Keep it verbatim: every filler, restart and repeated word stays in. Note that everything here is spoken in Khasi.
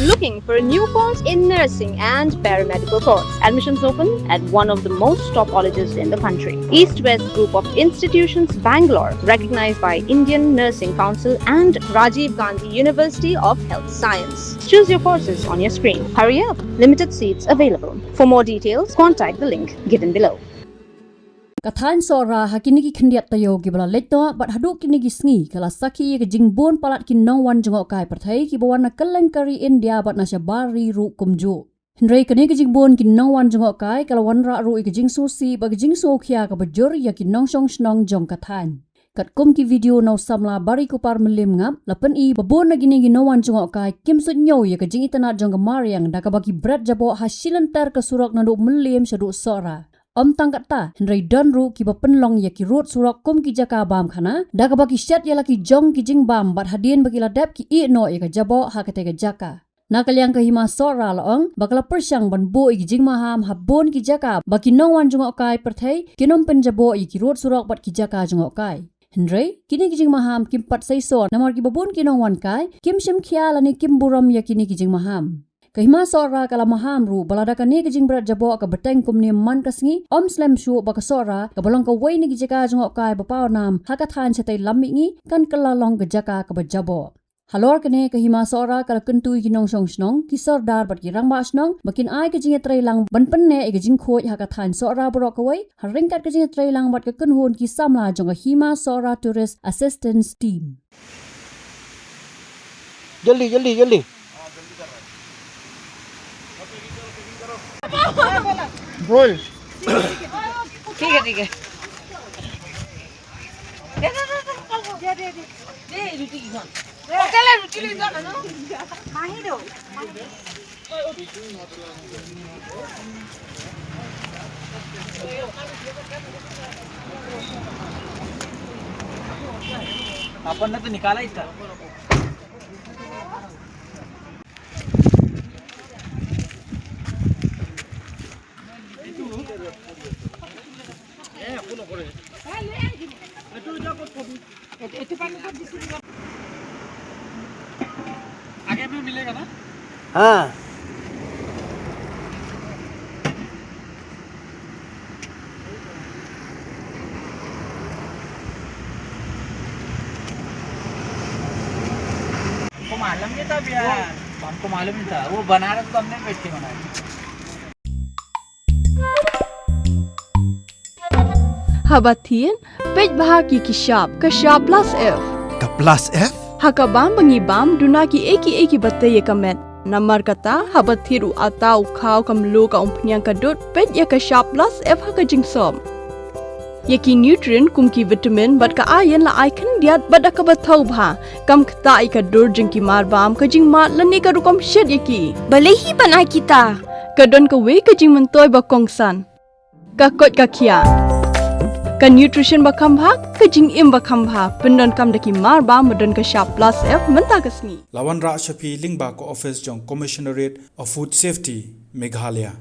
Looking for a new course in nursing and paramedical course? Admissions open at one of the most top colleges in the country. East West Group of Institutions, Bangalore, recognized by Indian Nursing Council and Rajiv Gandhi University of Health Science. Choose your courses on your screen. Hurry up, limited seats available. For more details, contact the link given below. Ka thaiñ Sohra ha kine ki khyndiat taïew kiba la leit noh bad haduh kine ki sngi ka la sakhi ïa ka jingbun palat ki nongwan jngohkai pyrthei kiba wan na kylleng ka ri India bad na shabar ri ruh kumjuh. Hynrei kane ka jingbun ki nongwan jngohkai ka la wanrah ruh ïa ka jingsngewsih bad ka jingsngewkhia kaba jur ïa ki nongshong shnong jong ka thaiñ. Katkum ki video na u samla Barikupar Mylliem Ngap la pyni ba bun na kine ki nongwan jngohkai kim suidñiew ïa ka jingitynnad jong ka mariang da kaba ki bret jaboh ha shilynter ka surok naduh Mylliem shaduh Sohra. Ym tang katta, hynrei don ruh kiba pynlong ïa ki rud surok kum ki jaka bam khana da kaba ki shet ïa la ki jong ki jingbam bad hadien ba ki la dep ki ïeh noh ïa ka jaboh ha katei ka jaka. Na ka liang ka Hima Sohra la ong ba ka la pyrshang ban buh ïa ki jingmaham ha bun ki jaka ba ki nongwan jngohkai pyrthei kin ym pynjaboh ïa ki rud surok bad ki jaka jngohkai. Hynrei kine ki jingmaham kim pat seisoh namar kiba bun ki nongwan kai kim shim khia lane kim burom ïa kine ki jingmaham. Ka Hima Sohra ka la maham ruh ba lada kane ka jingbret jaboh ka bteng kumne man ka sngi, ym slem shuh ba ka Sohra kaba long kawei na ki jaka jngohkai ba paw nam ha ka thaiñ shatei lam mihngi kan kylla long ka jaka kaba jaboh. Halor kane ka Hima Sohra ka la kyntu ïa ki nongshong shnong, ki sordar bad ki rangbah shnong ba kin ai ka jingïatreilang ban pynneh ïa ka jingkhuid ha ka thaiñ Sohra baroh kawei ha ryngkat ka jingïatreilang bad ka kynhun ki samla jong ka Hima Sohra Tourist Assistance Team. जल्दी, जल्दी, जल्दी। बोल। ठीक है, ठीक है। दे, दे, दे, दे, दे, दे, दे। दे, रोटी की खान। ओ, चला, रोटी ले जाओ ना। माही दो। अपन ने तो निकाला ही था। आगे में मिलेगा ना? हाँ। हमको मालूम नहीं था भैया। वो हमको मालूम नहीं था, वो बना रहे तो हमने बैठ के बनाया। Haba thied, peit bha ïa ki shap, ka shap plus F. Ka plus F? Ha kaba ngi bam, duna kiei kiei kiba tei ïa ka met. Namar kata, haba thied u atta, u khaw, ka mluh, ka umphniang, ka dud, peit ïa ka shap plus F ha ka jingsop. Ïa ki nutrient kum ki vitamin bad ka iron la ai khyndiat bad da kaba thaw bha. Kam ktah ïa ka dur jong ki marbam, ka jingmad lane ka rukom shet ïa ki. Balei hi ban ai kita? Ka don kawei ka jingmyntoi ba kongsan. Ka koit ka khiah. Ka nutrition ba kham bha, ka jingim ba kham bha. Pyndonkam da ki marbam ba don ka shap plus F mynta ka sngi. La wanrah sha phi lyngba ka office jong Commissionerate of Food Safety, Meghalaya.